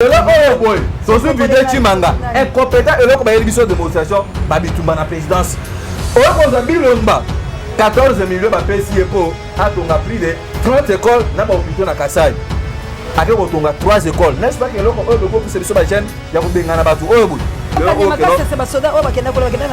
Lelo oyo boye tozwi video Tshimanga incompetent, eloko bayeli biso demonstration babitumba na présidence. Oyo kozwa bilomba 14 millions bapesi ye mpo atonga plus de 30 écoles na bahôpitaux na Kasai, ake kotonga 3 écoles, n'est-ce pas? Eloko oyo bekopesa biso bajeune ya kobengana bato oyo boye.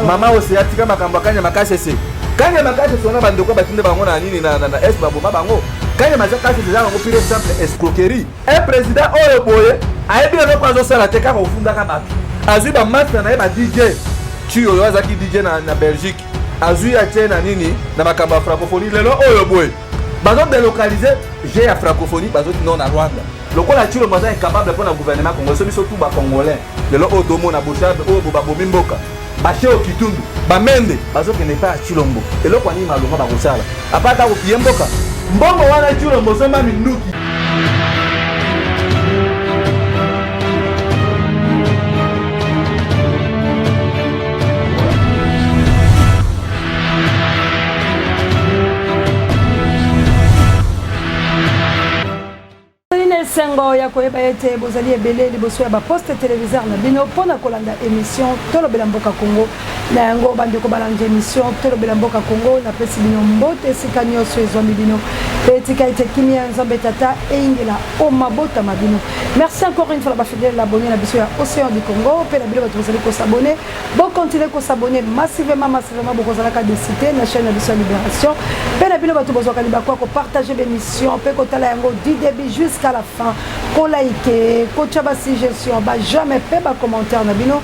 Mama Oseya, tika makambo akanya makasi. Kanya makasi wana, bandeko batinde bango na nini na est, baboma bango. Kanya makasi eza yango pure simple escroquerie. Un président oyo boye ayebi eloko azosala te, kaka ofundaka bato. Azwi bamaster na ye, ba DJ ti oyo azalaki DJ na Belgique, azwi atie na nini na makambo ya francophonie. Lelo oyo boye bazodélocaliser jeux ya francophonie, bazotinda na Rwanda lokola Tshilombo aza incapable mpo na gouvernement congolais. So biso tu bacongolais lelo oyo tomona Boshab oyo bo babomi mboka, basheo Kitundu, bamende bazokende epai ya Tshilombo. Eloko ya nini malonga bakosala apart kaka kopie mboka? Mbongo wana, Tshilombo, osomba minduki. Ezali na esengo ya koyeba ete bozali ebele liboso ya baposte téléviseur na bino mpo na kolanda émission Tolobela Mboka Congo. Na yango, bandeko balandi émission Tolobela Mboka Congo, napesi bino mbote esika nyonso ezwami bino, mpe etika ete kimia ya Nzambe Tata eyingela o mabota ma bino. Merci encore une fois na bafidèle abonné na biso ya Océan du Congo, mpe na bino bato bozali kos'abonner, bocontinuer kos'abonner massivement, massivement, bokozalaka décité na chaîne na biso ya Libération. Mpe na bino bato bozwaka libaku ya kopartager bémission mpe kotala yango du début jusqu'à la fin, koliker, kotia basuggestion, baj'aime mpe bacommentaire na bino,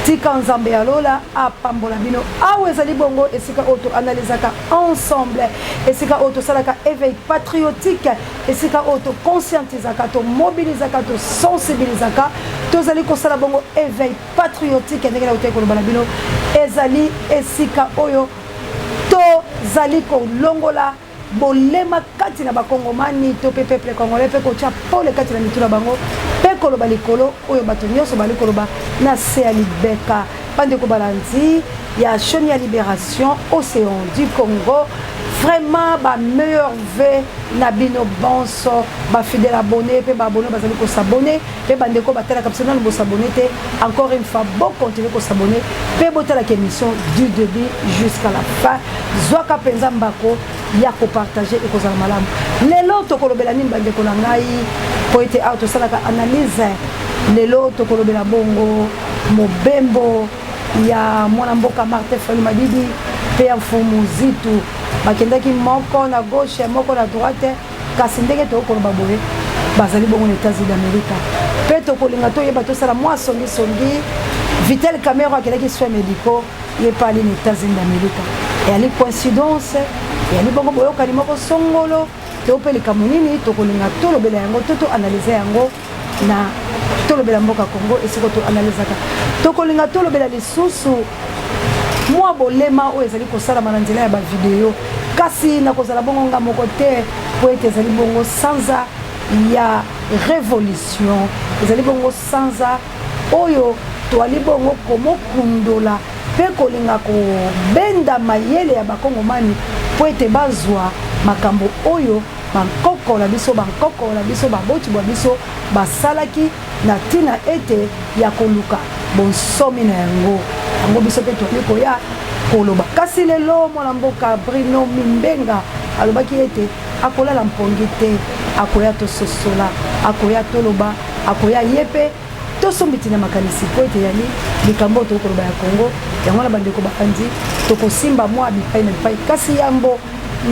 tika Nzambe ya lola apambola bino. Awa ezali bongo esika oyo toanalizaka ensemble, esika oyo tosalaka éveil patriotique, esika oyo toconscientisaka, tomobilisaka, tosensibilisaka. Tozali kosala bongo éveil patriotique. Ndenge na kotaki koloba na bino, ezali esika oyo tozali kolongola bolema kati na bakongomani to mpe peuple congolais, mpe kotia pole kati na mitu na bango, mpe koloba likolo oyo bato nyonso bali koloba na se ya libeka. Bandeko balandi ya chaîne ya Libération Océan du Congo, vraiment bameilleurs vœux na bino bonso, bafidèle abonné mpe baabonné bazali kos'abonner, mpe bandeko batalaka biso nano bos'abonner te, encore une fois bocontinuer kos'abonner mpe botalaka émission du début jusqu'à la fin. Zwaka mpenza mbako ya kopartager, ekozala malamu. Lelo tokolobela nini, bandeko na ngai? Mpo ete awa tosalaka analyse. Lelo tokolobela bongo mobembo ya mwana mboka Martin Fayulu Madidi mpe ya Mfumu Zitu. Bakendaki moko na gauche, moko na droite, kasi ndenge tokoloba boye, bazali bongo na États-Unis d'Amérique. Mpe tokolinga toyeba, tosala mwa songisongi. Vital Kamerhe akendaki soins médicaux, ye mpe ali na États-Unis d'Amérique. Eyali coïncidence, eyali bongo boyokani moko songolo, to mpe likambo nini? Tokolinga tolobela yango to toanalyser yango na Tolobela Mboka Congo, esika toanalizaka. Tokolinga tolobela lisusu mwa bolema oyo ezali kosalama na nzela ya bavideo. Kasi nakozala bongo nga moko te, po ete ezali bongo sanza ya révolution, ezali bongo sanza oyo toali bongo komokundola mpe kolinga kobenda mayele ya bakongomani mpo ete bazwa makambo oyo bankoko na biso, bankoko na biso, baboti bwa biso basalaki na ntina ete ya koluka bonsomi na yango. Yango biso mpe toali koya koloba. Kasi lelo mwana mboka Bruno Mimbenga alobaki ete akolala mpongi te, akoya tososola, akoya toloba, akoya ye mpe tosombi ntina makanisi, mpo ete yali likambo oyo tokoloba ya Kongo. Yango wana, bandeko bandi, tokosimba mwa bipai na bipai. Kasi yambo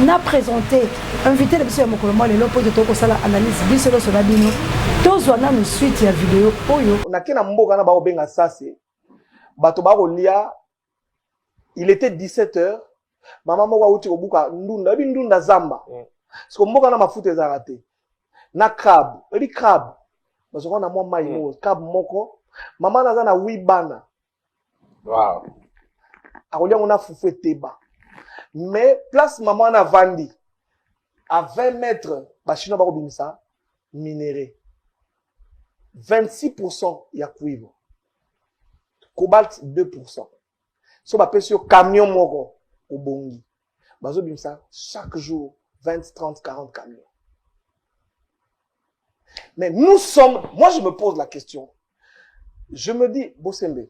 na présente invité na biso ya mokolo mwa lelo, mpo ete tokosala analyse biso nyonso na bino, tozwa nanu suite ya video oyo. Nake na mboka na bakobenga sase, bato bakolia. Il était 17 heures, mama moko awuti kobuka ndunda. Oyebi ndunda zamba? Siko mboka na mafuta ezalaka te, na crabe. Oyebi crabe, bazwaka na mwa mai moko, crabe moko. Mama naza na wi bana. Akolia yango na fufu eteba. Mais place mama wana avandi, à 20 mètres, bachinois bakobimisa minerai 26 ya cuivre, cobalt 2. So bapesi yo camion moko, obongi. Bazobimisa chaque jour 20, 30, 40 camion. Mais nous sommes, moi je me pose la question. Je me dis, Bosembe,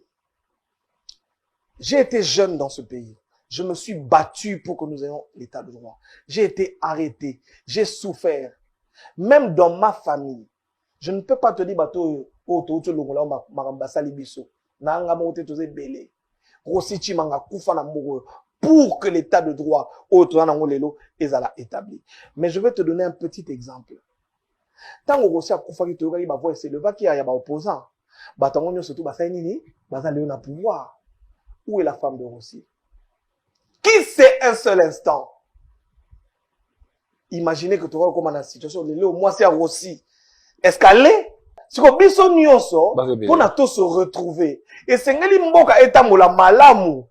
j'ai été jeune dans ce pays. Je me suis battu pour que nous ayons l'état de droit. J'ai été arrêté. J'ai souffert. Même dans ma famille, je ne peux pas te dire, bato, oh, to, to, longola, makambo basali biso. Na nga moko te, toza ebele. Rossy Tshimanga kufa na mboka pour que l'état de droit oyo toza nango lelo ezala établi. Mais je vais te donner un petit exemple. Ntango Rossy akufaki, toyokaki bavoix eselevaki ya baopposant. Bato yango nyonso tu basali nini? Baza lelo na pouvoir. Où est la femme de Rossy? Qui sait un seul instant imaginez que tokoki kokóma na situation lelo mwasi ya Rossy escale? Siko biso nyonso mpona to se retrouver, esengeli mboka etambola malamu.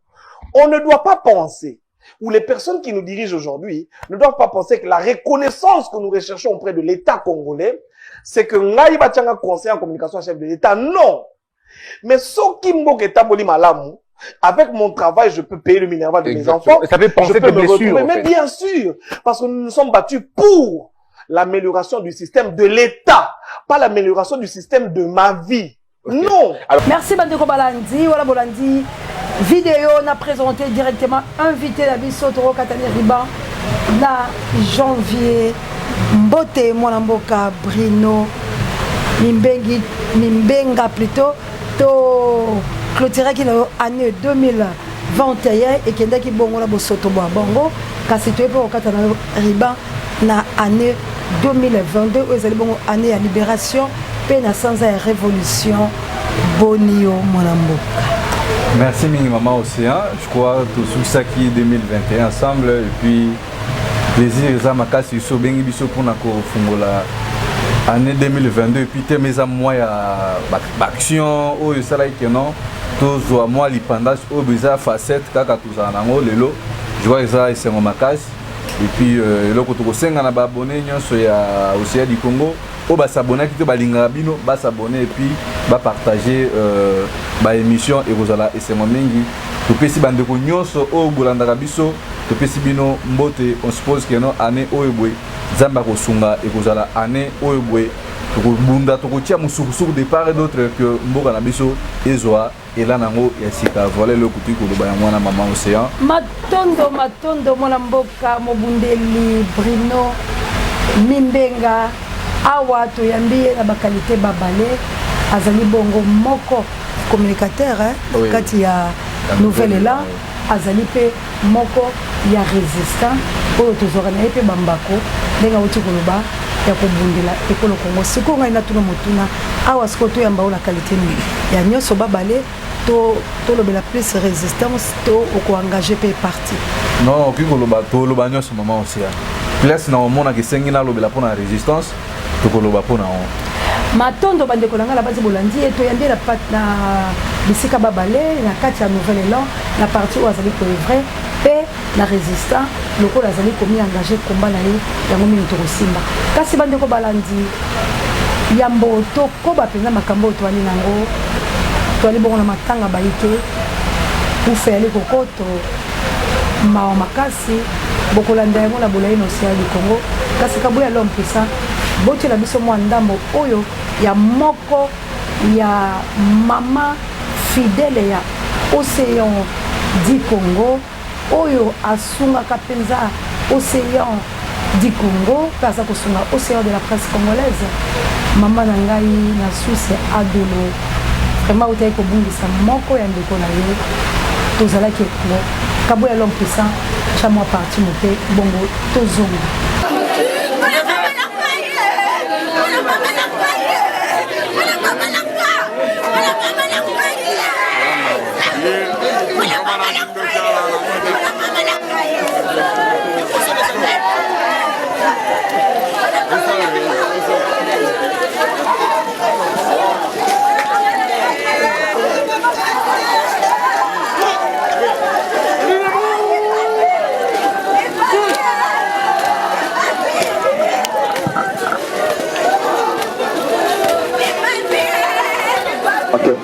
On ne doit pas penser, ou les personnes qui nous dirigent aujourd'hui ne doivent pas penser que la reconnaissance que nous recherchons auprès de l'État congolais, c'est que ngai batianga conseil en communication chef de l'État. Non, mais soki mboka etamboli malamu, avec mon travail, je peux payer le minerval de mes enfants. Ça peut penser je peux des me blessures, retrouver. en Mais fait. bien sûr, parce que nous nous sommes battus pour l'amélioration du système de l'État, pas l'amélioration du système de ma vie. Non. Merci bandeko balandi. Wana bolandi vidéo na présenté directement invité na biso. Tokokatani ruban na janvier. Mbote, mwana mboka Bruno Mimbengi, Mimbenga plutôt. To clôturaki na yo année 2021, ekendaki bongo na bosoto bwa bongo, kasi toye mpe kokata na yo ruban na année 2022 oyo ezali bongo année ya libération mpe na sanza ya révolution. Boni yo, mwana mboka? Merci mingi, Maman Océan. Je crois tosukisaki 2021 ensemble et puis plaisir eza makasi biso obengi biso mpona kofungola année 2022. Et puis thème eza mwa ya baaction oyo esalaki ke non, tozwa mwa lipandage oyo eza facette kaka tozala nango lelo. Je crois eza esengo makasi. Et puis eloko tokosenga na baabonné nyonso ya Océan du Congo oyo basabonaki te, balingaka bino basabone et puis bapartage baémission, ekozala esengo mingi. Topesi bandeko nyonso oyo bolandaka biso, topesi bino mbote. On suppose ke no, année oyo boye, Nzambe akosunga, ekozala année oyo boye tokobunda, tokotia mosukusuku de part et d'autre que mboka na biso ezwa ela nango ya sika. Voilà eloko toki koloba yango wana, Mama Océan. Matondo, matondo, mwana mboka mobundeli Bruno Mimbenga. Awa toyambi ye na baqualité babale. Azali bongo moko communicateur, hein, Oui. kati ya Nouvel Élan. Azali mpe moko ya résistant oyo tozwaka na ye mpe bambako ndenge awuti koloba ya kobundela ekolo Kongo. Sikoyo ngai natuna motuna awa: sikoyo toyamba oyo na qualité nini ya nyonso babale? To tolobela plus résistance to okoengage mpe parti? Non, okoki koloba, toloba nyonso, Mama Océan. Place na omonaka esengi nalobela mpona résistance, tokoloba mpona yango. Matondo, bandeko na ngai. Na basi bolandi ye, toyambi na na bisika babale, na kati ya Nouvel Élan, na parti oyo azali koœuvrer, mpe na résistant lokola azali komi engage komba na ye yango mingi tokosimba. Kasi bandeko balandi, yambo tokoba mpenza makambo oyo toali nango, toali bongo na matanga bayike kufa yali kokoto mawa makasi. Bokolanda yango na bolai na Océan du Congo. Kasi Kabuya l'homme puissant, botiela biso mwa ndambo oyo ya moko ya mama fidèle ya Océan du Congo, oyo asungaka mpenza Océan du Congo mpe aza kosunga Océan de la presse congolaise. Mama na ngai na Suisse, Adolo, vraiment otaki kobungisa moko ya ndeko na ye, tozalaki eklo. Kabuya l'homme puissant, tya mwa parti moke bongo tozonga. Okay.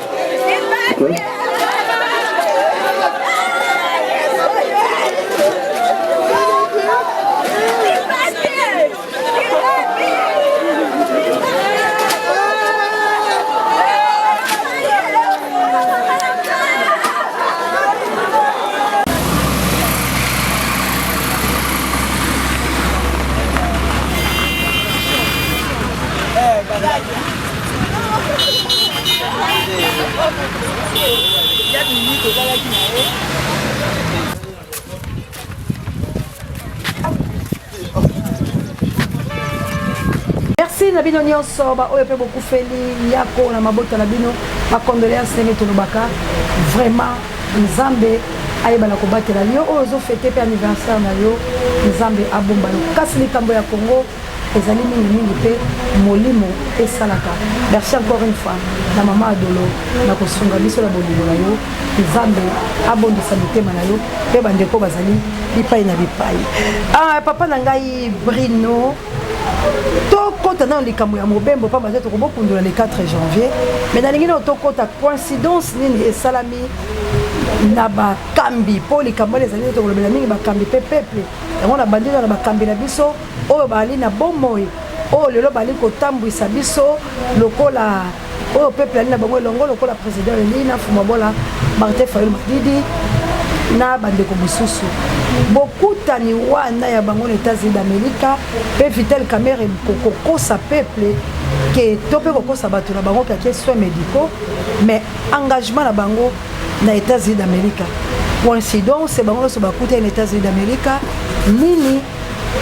Ya Mimi tozalaki na ye. Merci na bino nyonso baoyo mpe bokufeli yako na mabota na bino, bacondoléance ndenge tolobaka vraiment. Nzambe ayeba na kobatela yo oyo ozofete mpe anniversaire na yo, Nzambe abomba yo. Kasi likambo ya Congo ezali mingimingi mpe molimo esalaka. Merci encore une fois na mama Adolo na kosunga biso na bolingo na yo. Nzambe abondisa mitema na yo mpe bandeko bazali bipai na bipai. Ah, papa na ngai Brino, tokɔta nano likambo ya mobembo pamba te tokobokundola le 4 janvier, mais nalingi nano tokɔta coïncidence nini esalami na bakambi, mpo likambo wana ezali nde tokolobela mingi bakambi mpe peuple yango. Na bandi na bakambi na biso oyo bali na bomoi, oyo lelo bali kotambwisa biso lokola oyo peuple ali na bango elongo, lokola président élu na Fumabola Martin Fayulu Madidi na bandeko mosusu. Bokutani wana ya bango na États-Unis d'Amérique mpe Vital Kamerhe kokosa peuple ke to mpe kokosa bato na bango kake soins médicaux, mais engagement na bango na États-Unis d'Amérique, coïncidence bango nyonso bakutani na États-Unis d'Amérique nini,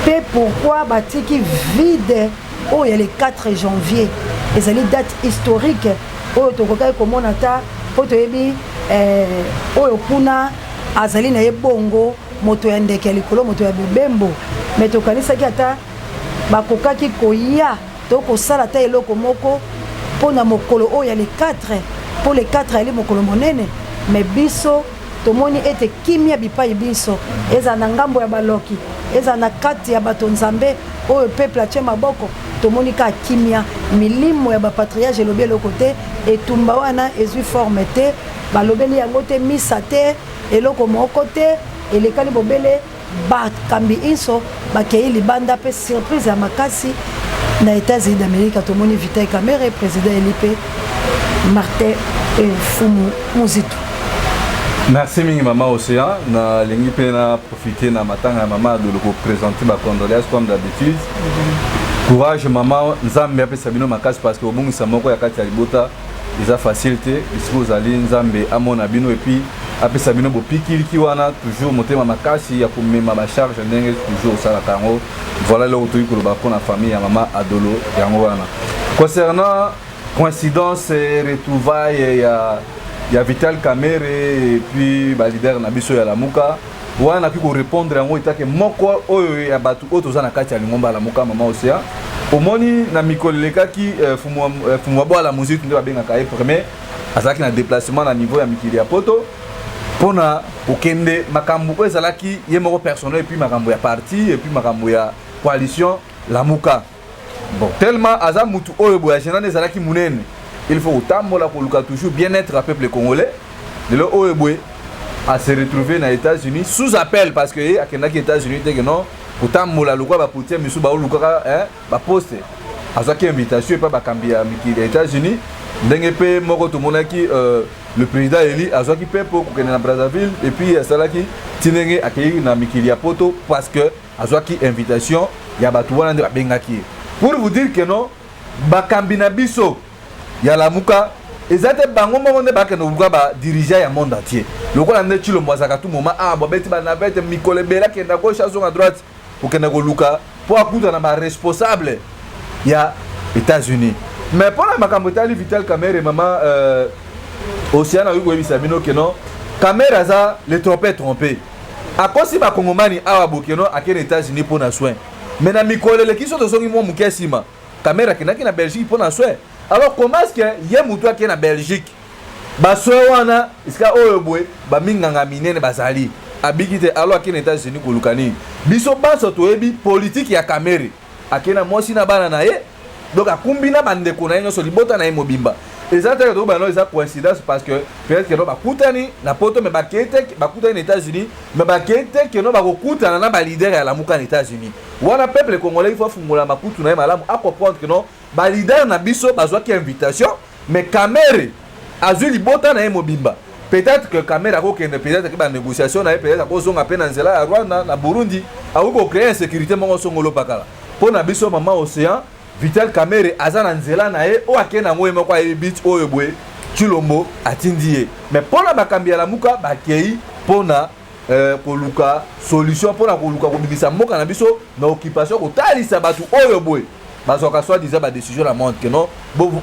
mpe pourquoi batiki vide oyo ya le 4 janvier? Ezali date historique oyo tokokaki komona ata mpo toyebi oyo kuna azali na ye bongo moto ya ndeke ya likolo, moto ya bibembo, me tokanisaki ata bakokaki koya to kosala ata eloko moko mpona mokolo oyo ya le 4, mpo le 4 ayali mokolo monene. Me biso tomoni ete kimia bipai biso, ezala na ngambo ya baloki, ezala na kati ya bato Nzambe oyo peuple atie maboko, tomoni kaka kimia. Milimo ya bapatriarche elobi eloko te, etumba wana ezwi forme te, balobeli yango te, misa te, eloko moko te elekani, bobele bakambi inso bakei libanda. Mpe surprise ya makasi, na États-Unis d'Amérique tomoni Vital Kamerhe, président élu, mpe Martin Fumu Muzitu. Merci mingi, mama Océan. Nalingi mpe na profiter na matanga ya mama Adolo koprésenter bacondoléance comme d'habitude. Courage mama, Nzambe apesa bino makasi, parce que obongisa moko ya kati ya libota eza facile te. Esika ozali, Nzambe amona bino et puis apesa bino bopikiliki wana, toujours motema makasi ya komema bacharge ndenge toujours osalaka yango. Voilà eloko toyi koloba mpona famille ya mama Adolo yango wana. Concernant coïncidence, retrouvaille ya Vital Kamerhe et puis baleader na biso ya Lamuka wana, nakoki korépondre yango etake moko oyo ya bato oyo toza na kati ya lingomba ya Lamuka. Mama Océan, omoni na mikolo elekaki, Fumu Bwala Muzitu nde babengaka ye, premier azalaki na déplacement na niveau ya mikili ya Poto mpona kokende makambo oyo ezalaki ye moko personnel, et puis makambo ya parti, et puis makambo ya coalition Lamuka. Bon, tellement aza mutu oyo boye, agenda nde ezalaki monene, il faut kotambola koluka toujours bien-être ya peuple congolais. Lelo oyo boye ase retrouver na États-Unis sous appel, parce que ye akendaki États-Unis te ke non kotambola lokola bapoliticien misusu baolukaka baposte. Azwaki invitation epai bakambi ya mikili ya États-Unis, ndenge mpe moko tomonaki le président élu azwaki mpe mpo kokende na Brazzaville, et puis asalaki ti ndenge akei na mikili ya Poto, parce que azwaki invitation ya bato wana nde babengaki ye. Pour vous dire que non, bakambi na biso ya Lamuka eza te bango moko nde bakende koluka badirigeant ya monde entier, lokola nde Tshilombo azalaka tout moment ah babeti banavette mikolo ebele, akenda gauche, azonga droite, kokende koluka mpo akutana baresponsable ya États-Unis. Mais mpona makambo etali Vital Kamerhe, mama Océan, akoki koyebisa bino ke non, Kamerhe aza le trompé trompé. Akosi bakongomani awa bokeno akende États-Unis mpo na soin, mais na mikolo eleki so tozongi mwa moke nsima, Kamerhe akendaki na Belgique mpo na soin. Alors comment est ce que ye motu akende na Belgique, basoin wana esika oyo boye baminganga minene bazali, abiki te, alors akende États-Unis koluka nini? Biso banso toyebi politike ya Kamerhe. Akende na mwasi na bana na ye, donc akumbi na bandeko na ye nyonso, libota na ye mobimba. Eza te tokoba no eza coïncidence, parce que peut-être que no bakutani na Poto, mais bakei te, bakutani na États-Unis, mais bakei te ke no bakokutana na baleader ya Lamuka na États-Unis wana. Peuple congolais, il faut afungola makutu na ye malamu, acomprendre que non, baleader na biso bazwaki invitation, mais Kamerhe azwi libota na ye mobimba. Peut-être que Kamerhe akokende, peut-être ke banégociation na ye, peut-être akozonga mpe na nzela ya Rwanda, na Burundi, akoki kocréer insécurité moko songolo pakala. Mpo na biso, mama Océan, Vital Kamerhe aza na nzela na ye oyo akende yango ye moko, ayebi but oyo boye. Tshilombo atindi ye. Mais pona bakambi ya Lamuka bakei pona koluka solution, pona koluka kobimisa mboka na biso na occupation, kotalisa bato oyo boye bazwaka soi disant ba décision na monde que non,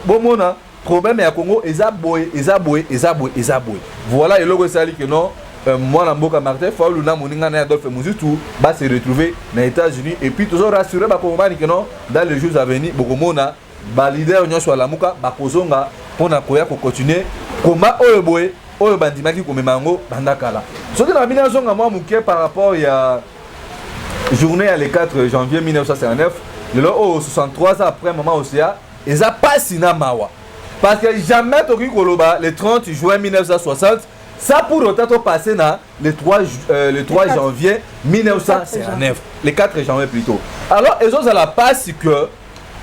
bomona problème ya Congo eza boye, eza boye, eza boye, eza boye. Voilà eloko esali que non, mwana mboka Martin Fayulu na moninga na Adolphe Muzito ba se retrouver na États-Unis. Et puis tozo rassurer ba Congomani que non, dans les jours à venir bokomona ba leader nyonso ya Lamuka bakozonga mpona koya kocontinuer combat oyo boye oyo bandimaki komema yango banda kala. Soki na bino azonga mwa moke par rapport ya journée ya le 4 janvier 1959, lelo oyo 63 ans après, mama Océa, eza pasi na mawa, parce que jamais tokoki koloba le 30 juin 1960 ça pour autant topasser na le 3 janvier 1959, le 4 janvier plutôt. Alors ezozala pasi que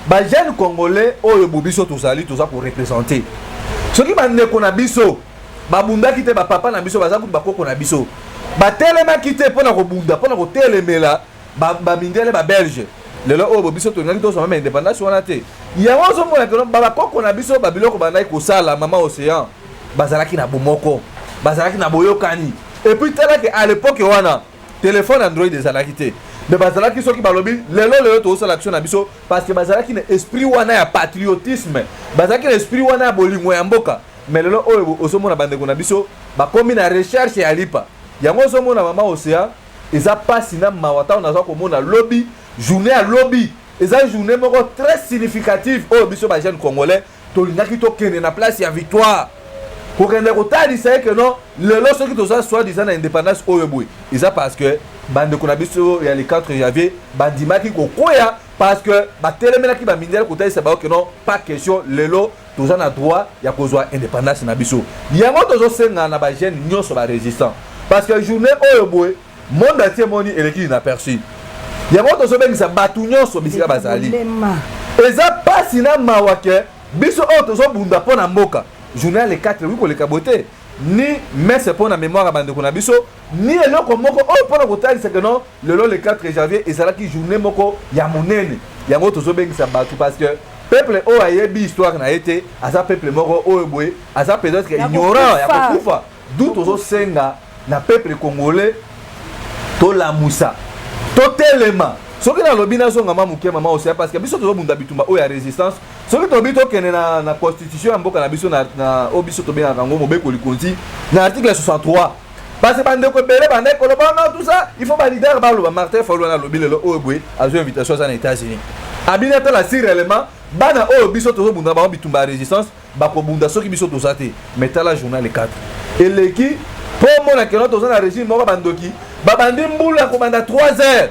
bajeune congolais oyo bo biso tozali, toza koreprésenter, soki bandeko na biso babundaki te, bapapa na biso baza kutu bakoko na biso batelemaki te mpona kobunda, mpona kotelemela bamindele, babelge, lelo oyo bo biso tolingaki tozwa même indépendance wana te. Yango ozomona que non, bakoko na biso, babiloko bandaki kosala, mama Océan, bazalaki na bomoko, bazalaki na boyokani. Et puis talaki à l'époque wana téléphone Android ezalaki te, mais bazalaki, soki balobi lelo, lelo tozosala action na biso, parce que bazalaki na esprit wana ya patriotisme, bazalaki na esprit wana ya bolingo ya mboka. Mais lelo oyo ozomona bandeko na biso bakomi na recherche ya lipa. Yango ozomona, mama Océan, eza mpasi na mawa ntango naza komona lobi, journée ya lobi eza journée moko très significative oyo biso bajeune congolais tolingaki tokende na place ya Victoire, kokende kotalisa ye que non, lelo soki toza soi disant na indépendance oyo boye, eza parce que bandeko na biso ya le 4 janvier bandimaki kokwea, parce que batelemelaki bamindele, kotalisa bango que non, pas question, lelo toza na droit ya kozwa indépendance na biso. Yango tozosenga na bajeune nyonso barésistant, parce que journée oyo boye, monde entier emoni eleki inaperçu. Yango tozobengisa bato nyonso bisika bazali. Eza mpasi na mawa que biso oyo tozobunda mpo na mboka, journée ya le 4 ekoki koleka boye te, ni messe mpo na mémoire ya bandeko na biso, ni eloko moko oyo mpona kotalisa que non, lelo le 4 janvier ezalaki journée moko ya monene. Yango tozobengisa bato, parce que peuple oyo ayebi histoire na ye te aza peuple moko oyo boye aza peut-être ignorant ya kokufa. Du tozosenga na peuple congolais tolamusa, totelema. Soki nalobi nazonga ma moke, mama Océan, parce que biso tozobunda bitumba oyo ya résistance, soki tolobi tokende na constitution ya mboka na biso, na oyo biso tobengaka yango mobeko likonzi, na article 63, parce que bandeko ebele bandaki koloba non, tout ça, il faut baleader baloba. Martin Fayulu wana alobi lelo oyo boye azwi invitation, aza na États-Unis. Abini atala si réellement bana oyo biso tozobunda bango bitumba ya résistance bakobunda soki biso toza te. Mais tala journée le 4 eleki mpo omona que non, toza na régime moko bandoki. Babandi mbula kobanda 3 heures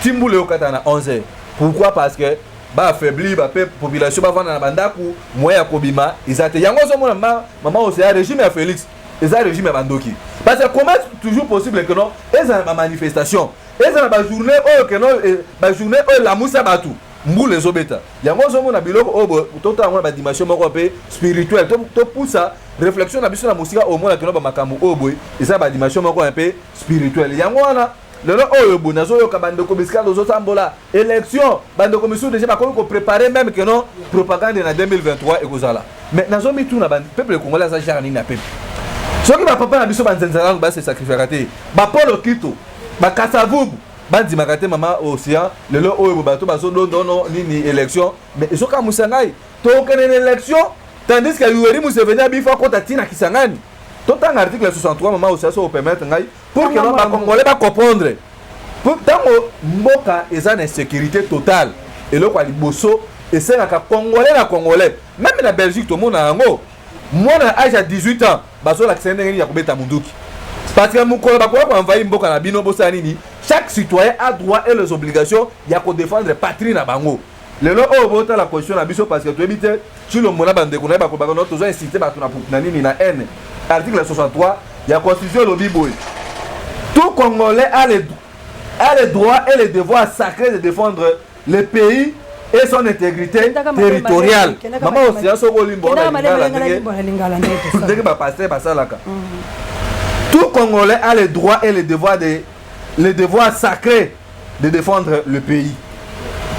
ti mbula eyokata na 11 heures. Pourquoi? Parce que baaffaiblir bape population, bavanda na bandako, moyen ya kobima eza te. Yango ozomona, mama Océan, régime ya Félix eza régime ya bandoki, parce que comment toujours possible que non, eza na bamanifestation, eza na bajournée oyo que non, bajournée oyo elamusa bato, mbula ezobeta? Yango ozomona biloko oyo totala yango na badimension moko mpe spirituelle, topusa réflexion na biso na mosika, omona que non, bamakambo oyo boye eza badimension moko mpe spirituelle. Yango wana lelo oyo boye nazoyoka bandeko bisika tozotambola élection, bandeko misusu déjà bakomi kopréparer même que non, propagande na 2023 ekozala. Mais nazomituna, peuple congolais aza genre nini ya peuple? Soki bapapa na biso banzenzalano base sacrifiaka te, bapolo kito, bakasavubu bandimaka te, mama Océan, lelo oyo bato bazodondono nini élection? Mais ezokamwisa ngai, tokende na élection tandis que Yoweri Museveni abifa akota ntina Kisangani. Totanga article 63, mama Océan, so opermettre ngai, pour que non, bacongolais bacomprendre. Ntango mboka eza na insécurité totale, eloko ya liboso esengaka congolais na congolais, même na Belgique tomona yango, mwana âge ya 18 ans bazolakisa ye ndenge nini ya kobeta munduki, parce que mokolo bakoka koenvahir mboka na bino, bosala nini? Chaque citoyen a droit et les obligations ya kodéfendre patrie na bango. Lelo oyo botala constitution na biso, parce que toyebi te Tshilombo na bandeko na ye bakolobaka no toza incité bato na nini, na haine. Article 63 ya constitution elobi boye: tout congolais a le droit et le devoir sacré de défendre le pays et son intégrité territoriale. Mama Océan, soki olimbola lingala ndenge bapasteur basalaka, tout congolais a le droit et le devoir sacré de défendre le pays.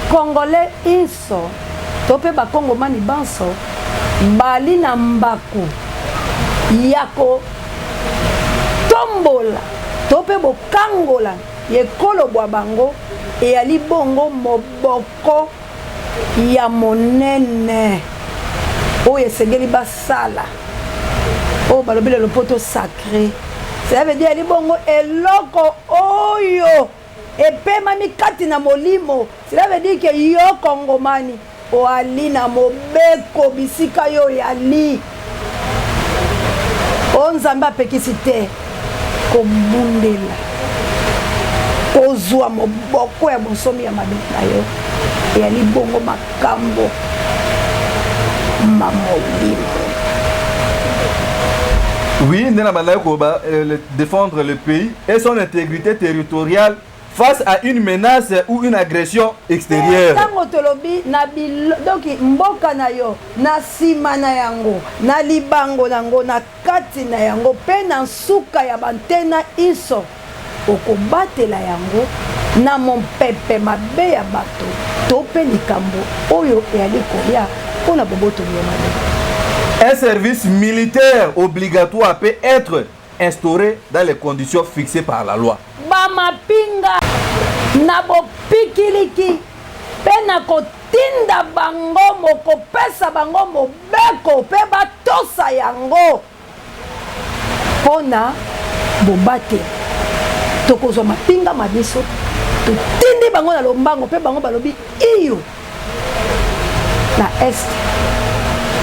Congolais inso to mpe bakongomani banso bali na mbaku. Ya kotombola to mpe bokangola ya ekolo bwa bango eyali bongo moboko ya monene oyo esengeli basala, oyo balobi na lopoto sacre. Cela veut dire eyali bongo eloko oyo epemami kati na molimo. Cela veut dire que yo Kongomani oali na mobeko bisika yo oyali. O Nzambe apekisi te kobundela kozwa moboko ya bonsomi ya mabele na yo, eyali bongo makambo ma molimo. Oui, nde na bandaki koloba défendre le pays et son intégrité territoriale face à une menace ou une agression extérieure. Ntango tolobi na bilo, donc mboka na yo, na nsima na yango, na libango na yango, na kati na yango mpe na nsuka ya bantena inso, okobatela yango na mompepe mabe ya bato to mpe likambo oyo eyali koya mpo na bobotoli ya mabele. Un service militaire obligatoire peut être instauré dans les conditions fixées par la loi. Bamapinga na bopikiliki mpe na kotinda bango mokopesa bango mobeko mpe batosa yango mpo na bobateli. Tokozwa mapinga ma biso, totindi bango na lombango mpe bango balobi iyo na est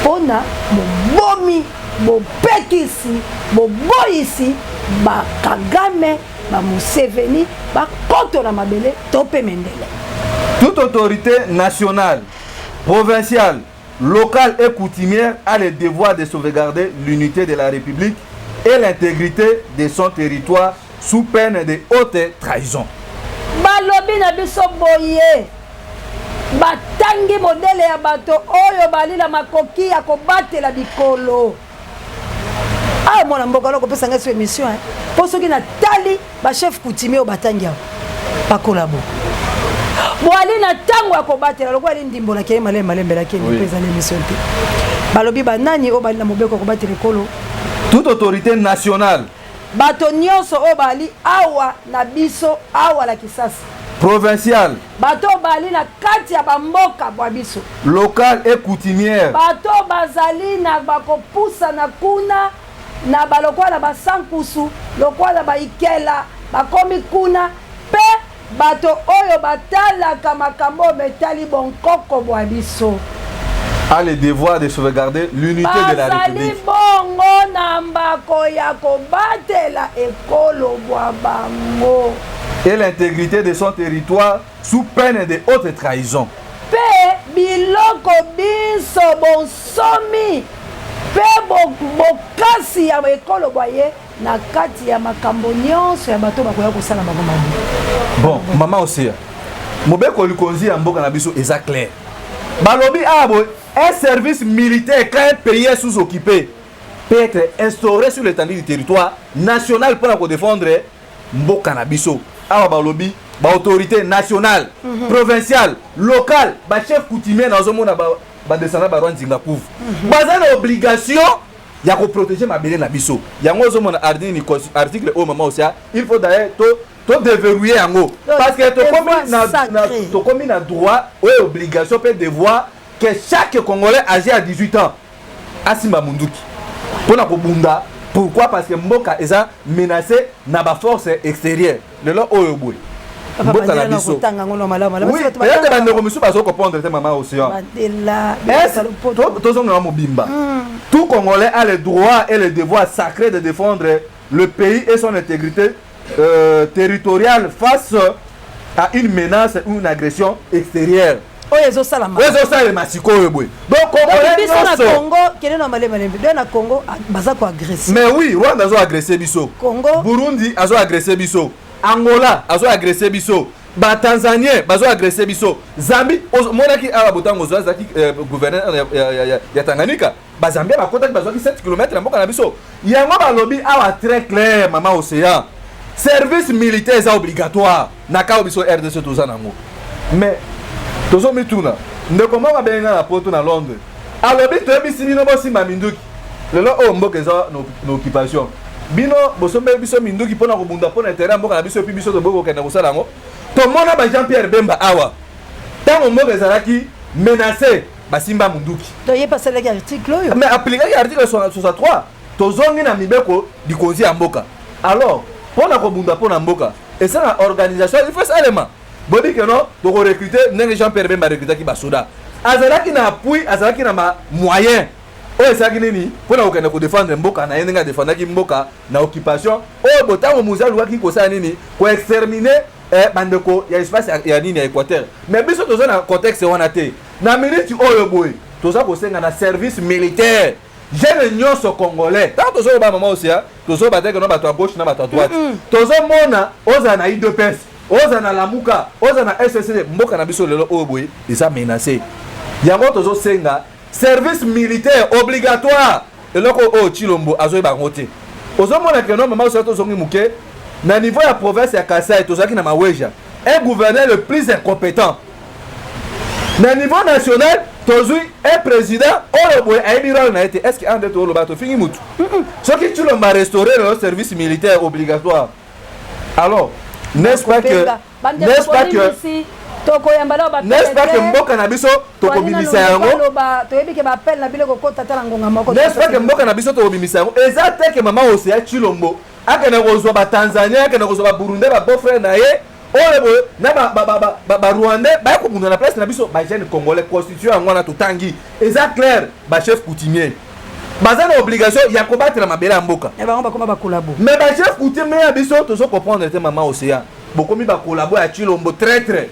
mpo na bobomi, bopekisi, boboyisi ba Kagame, ba Museveni bakoto na mabele to mpe mendele. Toute autorité nationale, provinciale, locale et coutumière a le devoir de sauvegarder l'unité de la République et l'intégrité de son territoire sous peine de haute trahison. Balobi na biso boye, batangi modele ya bato oyo bali na makoki ya kobatela bikolo. Awa mwana mboka wana kopesa ngai so émission, hein, mpo soki natali bachef coutumier oyo batangi awa bakolabo boali na ntango ya kobatela lokola ali ndimbola kei malembe malembe lakende mpo ezali émission te. Balobi banani oyo bali na mobeko ya kobatela ekolo? Toute autorité nationale, bato nyonso oyo bali awa na biso awa na Kisasa, provinciale, bato oyo bali na kati ya bamboka bwa biso, locale et coutumière, bato bazali na bakopusana kuna na balokola na basankusu, lokola baikela bakomi kuna, mpe bato oyo batalaka makambo oyo betali bonkoko bwa biso, a le devoir de sauvegarder l'unité de la bazali République bongo na mbako ya kobatela ekolo bwa bango et l'intégrité de son territoire sous peine de haute trahison. Mpe biloko binso, bonsomi mpe bokasi ya ekolo bwa ye na kati ya makambo nyonso ya bato bakoya kosala bango mabe. Bon, mama Oseya, mobeko likonzi ya mboka na biso eza clair. Balobi awa boye, un service militaire, quand un pays est sous-occupé, peut être instauré sur l'étendue du territoire national mpona kodéfendre mboka na biso. Awa balobi baautorité nationale, provinciale, locale, bachef coutumier, nazomona badescendant baroi Nzinga Kuvu, baza na obligation ya koprotéger mabele na biso. Yango ozomona ardini article oyo, mama Osia, il faut d'ailleurs to to déverrouiller yango parce que tokomi na droit oyo, obligation mpe devoir que chaque Congolais âgé à 18 ans asimba munduki mpona kobunda. Pourquoi? Parce que mboka eza menacé na baforce extérieure. Lelo oyo boye mboka na biso, oui, peut-être bandeko misusu bazokopondre te. Mama Océan, tozongela mobimba. Tout Congolais a le droit et le devoir sacré de défendre le pays et son intégrité territoriale face à une menace ou une agression extérieure. Oyo ezosalama. Oyo ezosalema sikoyo boye. Donc Congolais biso na Congo, kende na malembe malembe. Do na Congo baza koagresse. Mais oui, Rwanda azo agresse biso. Congo. Burundi azo agresse biso, Angola azo agresse biso, Batanzanien bazo agresse biso, Zambie. Omonaki awa botango ozwa azalaki gouverneur ya Tanganyika, Bazambia bakotaki, bazwaki 7 km na mboka na biso. Yango balobi awa très clair, mama Océan, service militaire eza obligatoire na kao biso RDC toza nango. Mais tozomituna, ndeko moko abengi nga na Poto, na Londres, alobi toyebisi bino bosimba minduki. Lelo oyo mboka eza na occupation, bino bosombeli biso minduki mpona kobunda mpona intérêt ya mboka na biso, et puis biso toboyi kokende kosala yango. Tomona ba Jean Pierre Bemba awa, ntango mboka ezalaki menacé, basimba munduki. Toyebi asalaki article oyo. Mais aplikaki article 63. Tozongi na mibeko likonzi ya mboka. Alors, mpona kobunda mpona mboka, esala organisation, il faut esalema. Boyebi ke no tokorecrute ndenge Jean Pierre Bemba recrutaki basoda, azalaki na appui, azalaki na ba moyen oyo esalaki nini mpona kokende kodefendre mboka na ye, ndenge adefendaki mboka na occupation oyo. Botango Mzee alukaki kosala nini? Koexterminer bandeko ya espace ya nini, ya Équateur. Mais biso toza na contexte wana te. Na minute oyo boye, toza kosenga na service militaire, jeune nyonso congolais. Ntango tozoloba, mama Osia, tozoloba te keno bato ya gauche na bato ya droite. Tozomona, ozala na UDPS, ozala na Lamuka, ozala na SSC, mboka na biso lelo oyo boye eza menacé. Yango tozosenga service militaire obligatoire. Eloko oyo Tshilombo azoyeba yango te. Ozomona keno, mama Osia, tozongi moke na niveau ya province ya Kasai, tozalaki na Maweja, un gouverneur le plus incompétent. Na niveau national, tozwi un président oyo boye ayebi rôle na ye te. Est ce que ande toloba tofingi mutu? Soki Tshilombo arestaure lelo service militaire obligatoire, alors n'est-ce pas que Tokoyamba na n'est-ce pas que mboka na biso tokobimisa yango? Toyebi ke baappel na bino kokota ata na ngonga moko. N'est-ce pas que mboka na biso tokobimisa yango? Eza te ke mama Oseya, Tshilombo akende kozwa Batanzanien, akende kozwa Baburundais, babeau-frère na ye oyo boye na Barwandais, baya kobunda na place na biso bajeune congolais. Constitution yango wana totangi, eza clair, bachef coutumier baza na obligation ya kobatela mabele ya mboka. Ya bango bakoma bacollabo. Mais bachef coutumier ya biso, tozo comprendre te. Mama Oseya, bokomi bacollabo ya Tshilombo traître,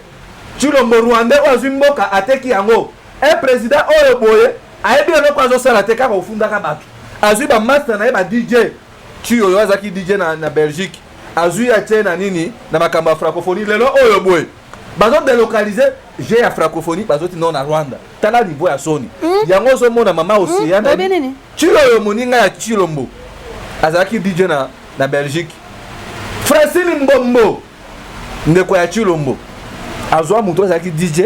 Tshilombo rwandais oyo azwi mboka, ateki yango. Un président oyo boye ayebi eloko azosala te, kaka ofundaka bato. Azwi bamaster na ye, ba DJ ti oyo azalaki DJ na Belgique, azwi atie na nini, na makambo ya francophonie. Lelo oyo boye bazodélocaliser jeux ya francophonie, bazotinda na Rwanda. Tala niveau ya soni. Yango ozomona, mama Oseya, Oyebi nini? Tshilombo, moninga ya Tshilombo azalaki DJ na Belgique. Francine Mbombo, ndeko ya Tshilombo, azwa moto azalaki DJ,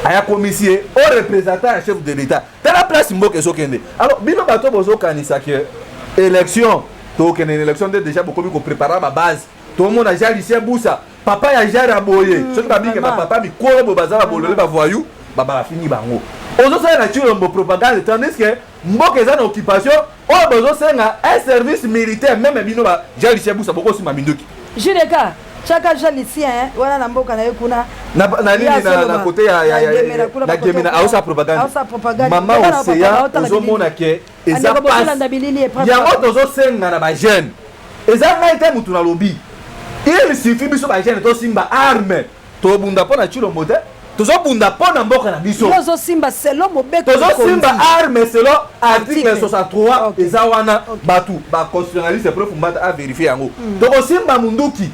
aya komisi ye o représentant ya chef de l'État. Tala place mboka ezokende. Alors bino bato bozokanisa ke élection, tokende na élection nde déjà bokomi kopréparer babase. Tomona Jean Lucien Busa, papa ya genre ya boye, soki babike bapapa mikolo boye baza babolole, bavoyou, bafingi bango. Ozosala na Tshilombo propagande, tandis que mboka eza na occupation. Oyo bozosenga un service militaire, même bino ba Jean Lucien Busa bokosimba minduki. Judeka tiaka Jean Lucien wana na mboka na ye kuna. Na nini, na côté ya na Gemena, aosa propagande. Mama Oseya, ozomona ke eza pasi. Yango tozosenga na bajeune, eza ngai te mutu nalobi, il suffit biso bajeune tosimba arme, tobunda mpo na Tshilombo te, tozobunda mpo na mboka na biso. Ozosimba selon mobeko. Tozosimba arme selon article 63, eza wana. Bato baconstitutionnaliste, prof Mbata avérifie yango. Tokosimba munduki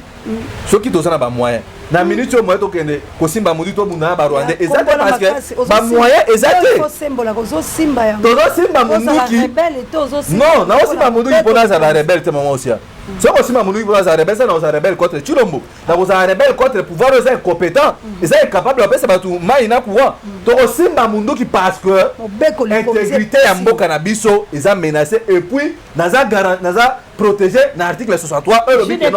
soki toza na bamoyen. Na minute oyo, moyen tokende kosimba munduki, tobunda na Barwandais eza te, parce que bamoyen eza te. Tozosimba munduki, non, naosimba munduki mpo nazala rebelle te. Mama Osia, soki osimba munduki mpo nazala rebelle, sa nakozala rebelle contre Tshilombo, nakozala rebelle contre pouvoir oyo eza incompétent, eza incapable bapesa bato mai na courant. Tokosimba munduki parce que intégrité ya mboka na biso eza menacé, et puis naza garant, naza protégé na article 63 oyo elobi ke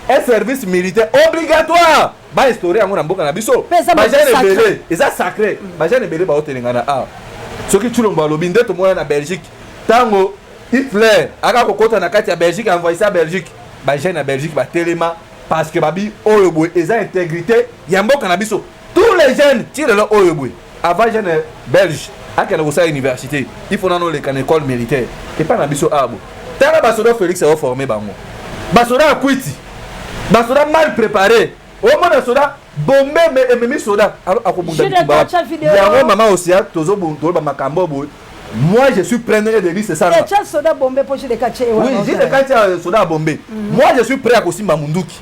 un service militaire obligatoire, bainstaure yango na mboka na biso. Bajeune ebele, eza sacré, bajeune ebele baotelengana awa. Soki Tshilombo alobi nde tomona na Belgique, ntango Hitler aka kokɔta na kati ya Belgique, envahissa Belgique, bajeune ya Belgique batelema, parce que babi oyo boye eza intégrité ya mboka na biso. Tous les jeunes ti lelo oyo boye, avant jeune belge akende kosala université, il faut nano oleka na école militaire. Epai na biso awa bo, tala basoda Félix aoforme bango, basoda ya kwiti, basoda mal préparé. Omona soda bombe ememi soda akobunda bitumba yango. Mama Osia, tozoloba makambo boye, moi je suis prêt ndenge Delly Sesanga. Soda bombe po JDK. Oui, JDK tia soda ya bombe. Moi je suis prêt à kosimba munduki.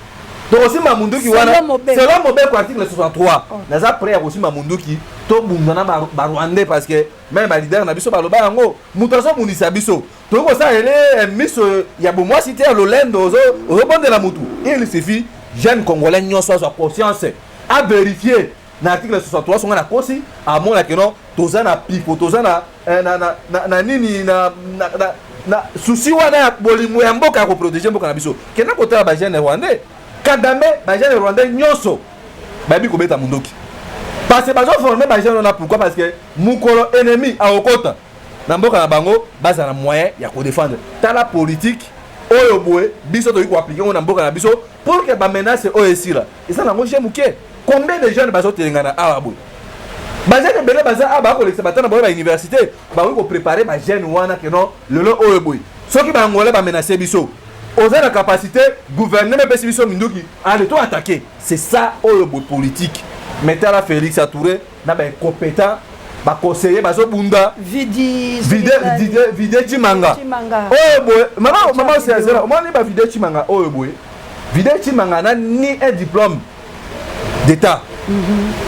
Tokosimba munduki wana selon mobeko article 63. Naza prêt ya kosimba munduki, tobunda na Barwandais, parce que même baleader na biso baloba yango. Moto azobundisa biso, tokoki kosala ele miso ya bomwasi te ya lolendo ozobondela motu. Il suffit jeune congolais nyonso azwa conscience, avérifie na article 63. Songa nakosi, amona keno. Toza na pifo, toza na nini, na souci wana ya bolingo ya mboka, ya koprotéger mboka na biso. Kenda kotala bajeune rwandais, Kagame, bajeune rwandais nyonso bayebi kobeta munduki parce que bazoformer bajeune wana. Pourquoi? Parce que mokolo ennemi akokota na mboka na bango, baza na moyen ya kodéfendre. Tala politique oyo boye biso tokoki koappliquer yango na mboka na biso pour que bamenace oyo esila. Eza nango je moke. Combien de jeunes bazotelengana awa boye? Bajeune ebele baza awa, bakolekisa batana bango bauniversité. Bakoki kopréparer bajeune wana ke non, lelo oyo boye, soki baangolais bamenace biso, oza na capacité, gouvernement epesi biso minduki, ale to attaquer. C'est ça oyo boye politique. Mais tala Félix atouré na baincompétent, baconseiller bazobunda. Vidi. Vide Chimanga oyo boye, mama osezela, omoni bavide Chimanga oyo boye. Vide Chimanga na ni un diplôme d'état.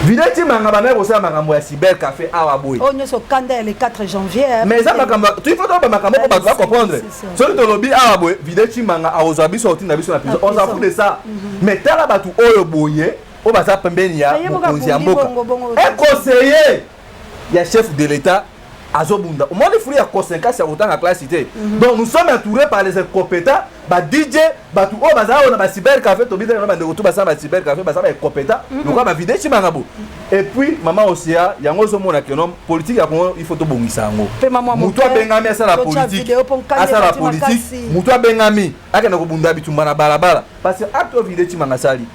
Vide Chimanga bandaki kosala makambo ya cyber café awa boye. Oyo nyonso kanda ya le 4 janvier. Mais eza makambo, il faut toyeba makambo mpo bato bacomprendre. Soki tolobi awa boye, Vide Chimanga akozwa biso, akotinda biso na prison, on s'en fout de ça. Mais tala bato oyo boye oyo baza pembeni ya mokonzi ya mboka, un conseiller ya chef de l'État azobunda. Omoni fruit ya conséquence ya kotanga classe te. Donc nous sommes entourés par les incompétents, ba DJ, bato oyo baza oyo na bacyber café. Tobitaki na bandeko tu basala bacyber café, baza baincompétent lokola bavide Chimanga bo. Et puis mama Osia, yango ozomona ke non, politique ya Kongo, il faut tobongisa yango. Motu abengami asala politique, asala politique. Motu abengami akende kobunda bitumba na balabala, parce que acte oyo Vide Chimanga asali,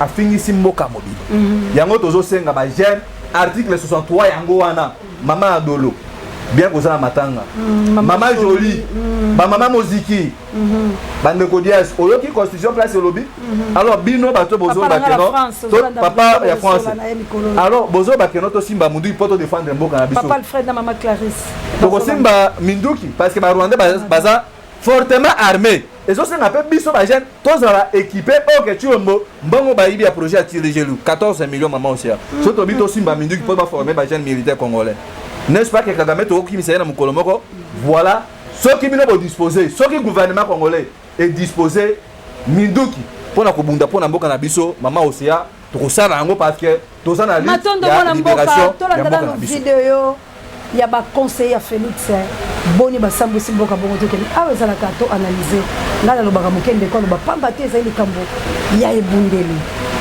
afingisi mboka mobili. Yango tozosenga bajeune, article 63 yango wana. Mama Adolo, bien kozala matanga, mama Jolie, bamama Moziki, bandeko Dias, oyoki constitution place elobi. Alors bino bato bozoba keno, papa ya France, alors bozoba keno, tosimba munduki mpo todéfendre mboka na biso. Papa Alfred na mama Clarisse. Tokosimba minduki parce que barwandais baza fortement armé. Ezosenga mpe biso bajeune tozala équipé. Oyo ke Tshilombo, mbongo bayibi ya projet ya Tshilejelu, 14 millions, mama Osia, so tobi tosimba minduki mpo baformer bajeune militaire congolais, n'est-ce pas que Kagame tokokimisa ye na mokolo moko? Voilà, soki bino bodispose, soki gouvernement congolais edispose minduki mpona kobunda mpona mboka na biso, mama Osia, tokosala yango parce que toza na Matondo mwana mboka. Tolanda nano video ya baconseiller ya Félix, boni basambwisi mboka bongo. Tokende awa, ezalaka to analyse. Ngai nalobaka moke, ndeko aloba pamba te. Ezali likambo ya ebundeli.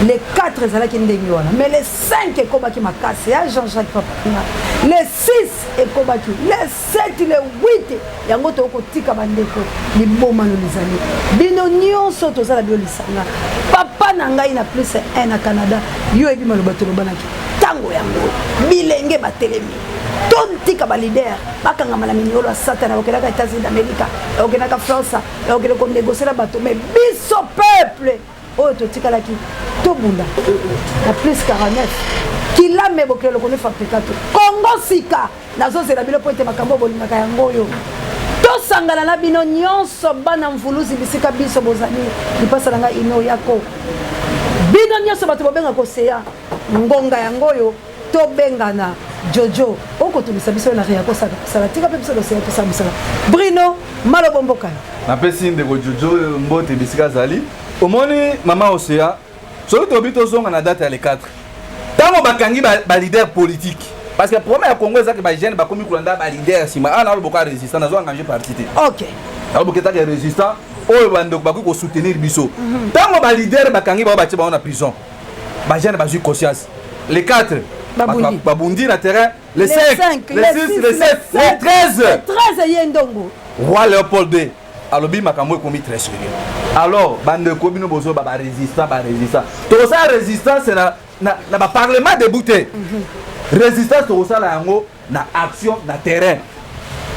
Le 4 ezalaki ndenge wana, mais le 5 ekomaki makasi ya Jean-Jacques Papanga, le 6 ekomaki, le 7, le 8. Yango tokotika bandeko libomano lizali bino nyonso. Tozala bino lisanga. Papa na ngai na plus 1 na Canada, yo oyebi maloba tolobanaki ntango yango. Bilenge batelemi, totika baleader bakangama na minyolo ya Satana. Bakendaka États-Unis d'Amérique, bakendaka France, bakende konégocier na bato, mais biso peuple oyo totikalaki tobunda na plus 49 kilame bokele lokolo fabrikato Kongo sika. Nazozela bino mpo ete makambo bolingaka yango oyo tosangana na bino nyonso, bana mvuluzi, bisika biso bozali. Lipasa na ngai ino yako, bino nyonso bato bobenga koseya ngonga yango oyo tobengana Jojo okotungisa biso na ria kosaka kosala. Tika mpe biso toseya, tosala mosala. Brino Malobo, mboka. Napesi ndeko Jojo mbote bisika azali. Omoni mama Osea, soki tobi tozonga na date ya le 4, ntango bakangi baleader politique, parce que problème ya Congo ezaki bajeune bakomi kolanda baleader nsima. Awa naloboka résistant, nazo engage parti te. Naloboka etake résistant oyo bandeko bakoki kosoutenir biso. Ntango baleader bakangi bango, batie bango na prison, bajeune bazwi conscience. Le 4 babundi na terrain, le 5, le 6, le 7, le 13. 13 ye ndongo. Roi Léopold II alobi makambo ekomi très sérieux. Alors bandeko, bino bozoba barésistant, barésistant, tokosala résistance na baparlement debout te. Résistance tokosala yango na action na terrain.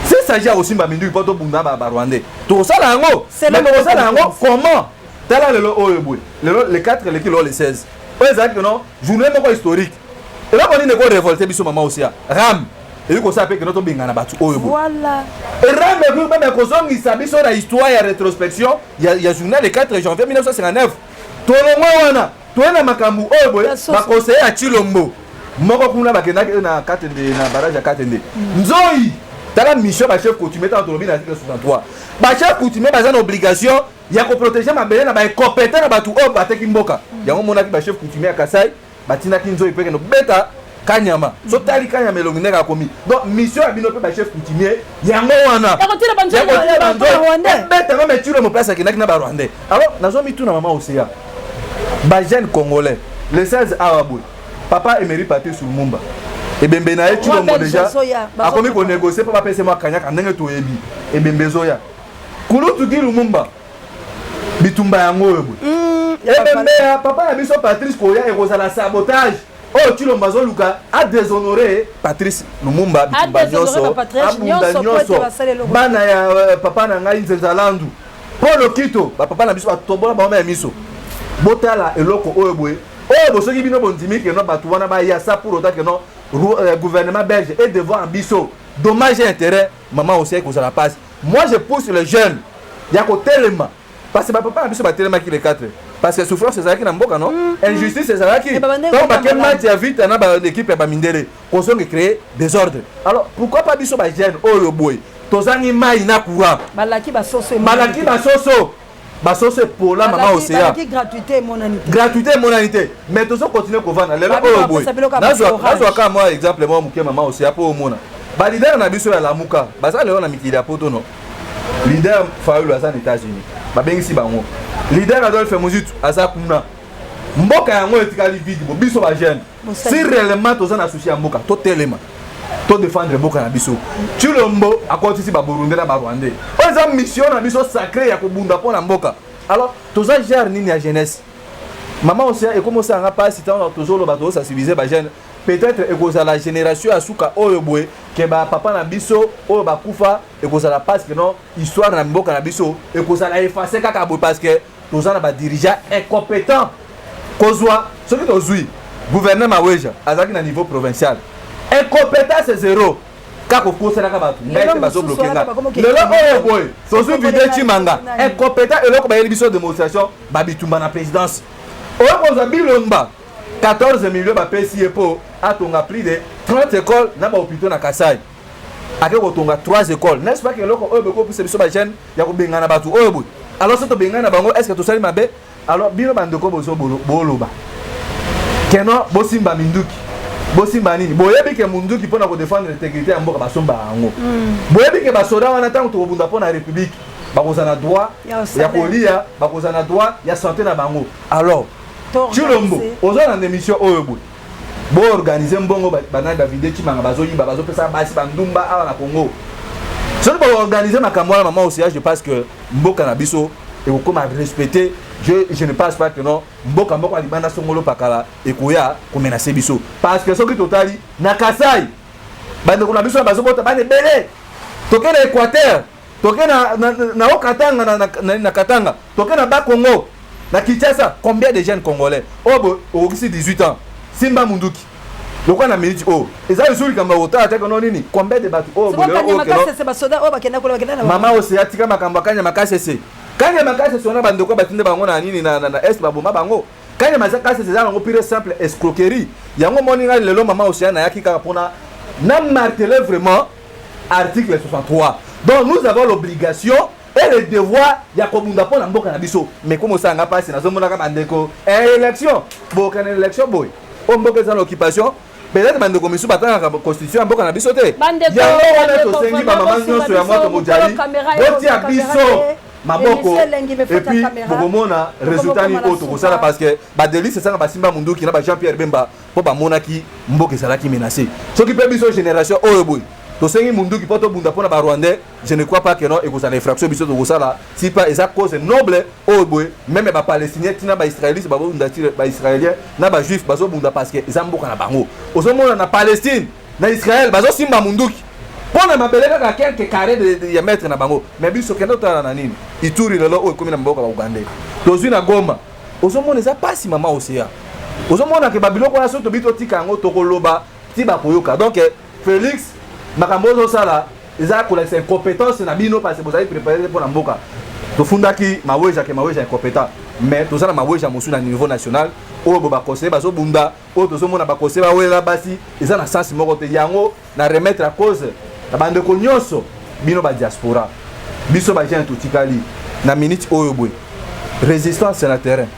S'il s'agit ya kosimba minduki mpo tobunda barwandais, tokosala yango. Mais tokosala yango comment? Tala lelo oyo boye, lelo le 4 eleki, lelo le 16 oyo ezalaki no journée moko historique. Eloko nini ekorévolte biso, mama Osia? RAM eyi kosala mpe keno tobengana bato oyo boye. RAM ekoki meme kozongisa biso na histoire ya rétrospection ya journée le 4 janvier 1959. Tolongwe wana, toye na makambo oyo boye. Baconseiller ya Tshilombo moko kuna bakendaki na Katende, na barrage ya Katende Nzoi. Tala mission bachef coutumier. Ntango tolobi na article 63, bachef coutumier baza na obligation ya koprotéger mabele na baincompétent, na bato oyo bateki mboka. Yango monaki bachef coutumier ya Kasai batindaki Nzoi mpe kende kobeta. Kanyama, sotali Kanyama elongi ndenge akomi. Donc mission ya bino mpe bachef coutumier yango wana ya kotina banzoi ebeta meme Tshilombo place akendaki na barwandais. Alors nazomituna, mama Oseya, bajeune congolais, le 16 awa boye, papa Emery Patrice Lumumba, ebembe na ye, Tshilombo déjà akomi konégocie mpo bapesa mwa kanyaka. Ndenge toyebi, ebembe ezoya, kulutu Guy Lumumba, bitumba yango oyo boye, ebembe ya papa na biso Patrice koya, ekozala sabotage oyo Tshilombo azoluka adéshonore Patrice Lumumba. Bitumba nyonso, abunda nyonso, bana ya papa na ngai Nzenza Landu, Paul Okito, bapapa na biso batobola bango ya miso. Botala eloko oyo boye, oyo bosoki bino bondimi que non, bato wana baya ça pour autant que non, gouvernement belge est devant biso dommage et intérêt. Mama osei kozala mpasi. Moi, je pousse les jeunes ya kotelema, parce que bapapa na biso batelemaki le 4 parce que souffrance ezalaki na mboka, non, injustice ezalaki. Ntango bake match ya vita na baéquipe ya bamindele, kozonga créer désordre. Alors pourquoi pas biso bajeune oyo boye tozangi mai na courant? Balaki basoso. Balaki basoso, basoso epola, mama Oseya. Gratuité emonani te. Gratuité emonani te, mais tozocontinue kovanda lelo oyo boye. Nazwaka mwa exemple mwa moke, mama Oseya, mpo omona baleader na biso ya Lamuka baza lelo na mikili ya poto. No leader Fayulu aza na États-Unis, babengisi bango. Leader Adolphe Muzitu aza kuna. Mboka yango etikali vide. Bo biso bajeune, si réellement toza na souci ya mboka, totelema, todefendre mboka na biso. Tshilombo akotisi baburundais na barwandais. Oyo eza mission na biso sacré ya kobunda mpo na mboka. Alors toza genre nini ya jeunesse, mama Osia? Ekomi osalanga mpasi ntango tozoloba, tozosensibilize bajeune. Peut-être ekozala génération ya suka oyo boye ke bapapa na biso oyo bakufa. Ekozala parce que non, histoire na mboka na biso ekozala efface kaka boye, parce que toza na badirigeant incompétent. Kozwa, soki tozwi gouverneur Maweja, azalaki na niveau provincial, incompétence zéro, kaka kokoselaka bato. Ngai te, bazobloke nga lelo oyo boye. Tozwi Vidiye Tshimanga, incompétent, eloko bayeli biso démonstration babitumba na présidence. Oyo kozwa Bilomba, 14 millions bapesi ye mpo atonga plus de 30 écoles na bahôpitaux na Kasai, ake kotonga 3 écoles. N'est-ce pas ke eloko oyo bekopesa biso bajeune ya kobengana bato oyo boye? Alors so tobengani na bango, est ce que tosali mabe? Alors bino bandeko bozo boloba que non, bosimba minduki, bosimba nini, boyebi ke munduki mpona kodefendre intégrité ya mboka basombaka yango. Boyebi ke basoda wana, ntango tokobunda mpo na république, bakozala na droit ya kolia, bakozala na droit ya santé na bango. Alors Tshilombo, oza na émission oyo boye, boorganize mbongo. Banani, bavidiye Tshimanga bazoyiba, bazopesa basi bandumba awa na Congo. Soki baorganize makambo wana, mama Oseya, je pense que mboka na biso ekokoma respecté. Je ne pense pas que non, mboka moko ya libanda songolo pakala ekoya komenace biso, parce que soki totali na Kasai, bandeko na biso na bazobota bana ebele. Toke na Équateur, toke na Okatanga, na Katanga, toke na Bakongo, na Kinshasa, combien de jeunes congolais oyo boye okokisi 18 ans, simba munduki lokola na minute oyo eza lisusu likambo ya kotala te kono nini? Combien de bato oyo? Mama Ose, atika makambo akanya makasi. Ese Kanya makasi ese wana, bandeko batinda bango na nini, na est, baboma bango. Kanya makasi ese eza yango pure simple escroquerie. Yango moni ngai lelo, mama Oseya, nayaki kaka mpona na marteler vraiment article 63. Donc nous avons l'obligation et le devoir ya kobunda mpo na mboka na biso. Mais komo osalanga mpasi, nazomonaka bandeko, élection, bokana élection boye, oyo mboka eza na occupation. Peut-être bandeko misusu batangaka constitution ya mboka na biso te. Yango wana tosengi bamama nyonso ya moto mojali, botia biso maboko et puis bokomona résultat nini oyo tokosala, parce que badelise esanga basimba munduki na ba Jean Pierre Bemba mpo bamonaki mboka ezalaki menacé. Soki mpe biso génération oyo boye tosengi munduki mpo tobunda mpona barwandais, je ne crois pas que non, ekozala infraction. Biso tokosala si pas eza cause noble oyo boye. Même bapalestinien ntina baisraéliste bazobunda, baisraélien na bajuif bazobunda parce que eza mboka na bango. Ozomona na Palestine, na Israël, bazosimba munduki mpo na mabele kaka quelque carré ya mètre na bango. Mais biso, kende otala na nini, Ituri lelo oyo ekomi na mboka baugandais. Tozwi na Goma, ozomona eza pasi, mama Oseya. Ozomona ke babiloko wana, soki tobi totika yango, tokoloba ti bakoyoka. Donc Félix, makambo ozosala eza kolakisa incompétence na bino, parce bozali préparé mpo na mboka. Tofundaki Maweja ke Maweja incompétent, mais toza na Maweja mosusu na niveau national oyo bo baconseiller bazobunda. Oyo tozomona baconseiller bawelela basi, eza na sens moko te. Yango na remettre à cause na bandeko nyonso, bino badiaspora, biso bajeune totikali na minute oyo boye, résistance na terrain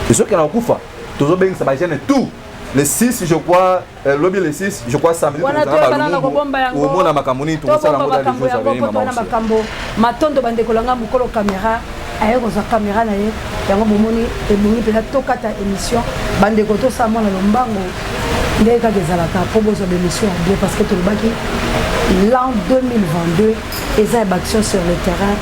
ezokenda kokufa. Tozobengisa bajeune tout. Le 6, je crois, lobi le 6, je crois, samedi. Wana toyebana na kobomba yango. Omona makambo nini tokosala yango dans les jours à venir, mama. Makambo matondo, bandeko langa. Mokolo caméra aye kozwa caméra na ye yango, bomoni ebongi mpenza tokata émission. Bandeko, tosala mwana lombango ndenge kaka ezalaka mpo bozwa bémission ya bien, parce que tolobaki l'an 2022 eza ya baaction sur le terrain.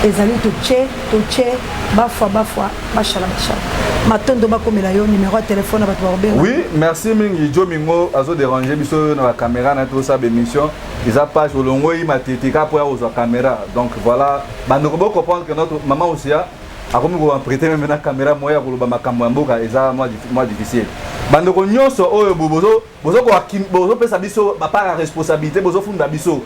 Ezali totie totie, bafwa bafwa, bashala bashala. Matondo bakomela yo, numéro ya telefone na bato bakobenga. Oui, merci mingi. Jo Mingo azodéranger biso na bacaméra na tosala bémission. Eza page olongoi matete kaka mpo ya kozwa caméra. Donc voilà, bandeko, bocomprendre que notre maman Osia akomi koemprunter même na caméra. Moya ya koloba makambo ya mboka eza mwa difficile. Bandeko nyonso oyo bozopesa biso bapart ya responsabilité, bozofunda biso,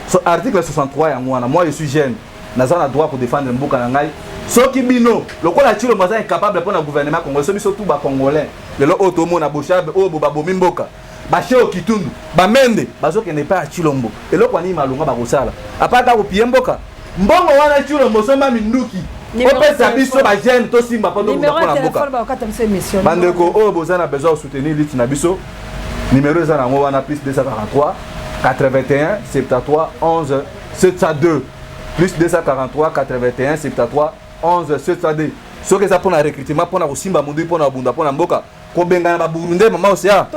so, article 63 yango wana. Moi, je suis jeune, naza na droit kodéfendre mboka na ngai. Soki bino lokola Tshilombo aza incapable mpo na gouvernement congolais, so biso tu bacongolais lelo oyo tomona Boshab oyo bo babomi mboka, basheo Kitundu, bamende bazokende epai ya Tshilombo, eloko ya nini malonga bakosala apart kaka kopie mboka? Mbongo wana, Tshilombo, osomba minduki, opesa biso bajeune tosimba mpo tobunda mpo na mboka. Bandeko oyo boza na besoin ya soutenir lutte na biso, numéro eza nango wana: plus 243 81 73 11 702, plus 243 81 73 11 702. Soki eza mpona recrutement, mpona kosimba mundu, mpona kobunda mpona mboka, kobengana baburundais, mama Osia,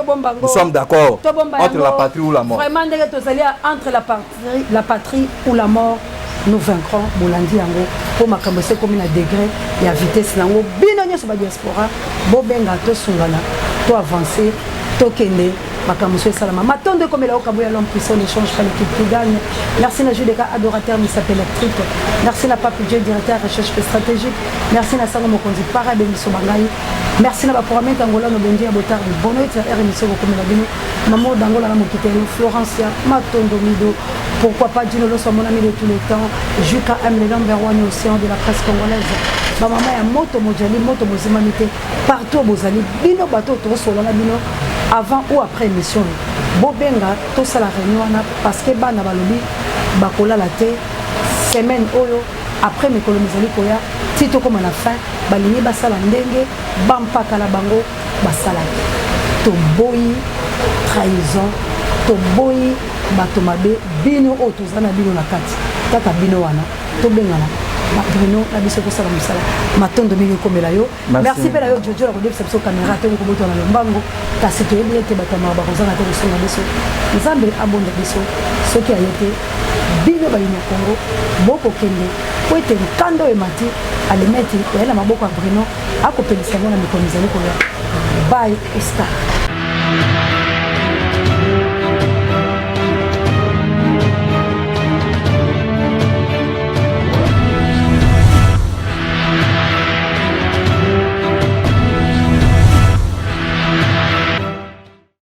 nous sommes d'accord, entre la patrie ou la mort. Vraiment, ndenge tozali entre la patrie ou la mort, nous vaincrons. Bolandi yango mpo makambo esi ekomi na degré ya vitesse nango. Bino nyonso badiaspora, bobenga, tosungana, to avance, tokende, makambo so esalama. Matondo ekomela okambo ya l'homme puissant, ne change pas, l'équipe qui gagne. Merci na Judeka, adorateur misape électrique. Merci na Pape Dieu, directeur recherche stratégique. Merci na Sango Mokonzi para bemiso bangai. Merci na baprogramme Angola no bondi ya botarde bono ete ya émission kokomela bino mamo dangola na mokitelo Florencia. Matondo Mido, pourquoi pas Dino Loso, mon ami de tous les temps, Juka M, le number one océan de la presse congolaise. Bamama ya moto mojali moto mozimami te partout bozali, bino bato tokosola na bino avant ou après émission, bobenga, tosala réunion wana, parce que bana balobi bakolala te semaine oyo. Après mikolo mizali koya ti tokóma na fin, balingi basala ndenge bampaka na bango basalaki. Toboyi trahison, toboyi bato mabe. Bino oyo toza na bino na kati, kaka bino wana, tobengana Bruno na biso, tosala mosala. Matondo mingi ekomela yo. Merci mpe na yo Jojo na kodebisa biso caméra. Toyei kobotana lombango, kasi toyebi ete bato ya mawa bakozanga te kosunga biso. Nzambe abonda biso. Soki aye te, bino bayini ya Kongo bokokende po ete nkanda oyo emati alimeti eyali na maboko ya Bruno, akopelisa yango na mikolo mizali koya. Bye, Oscar.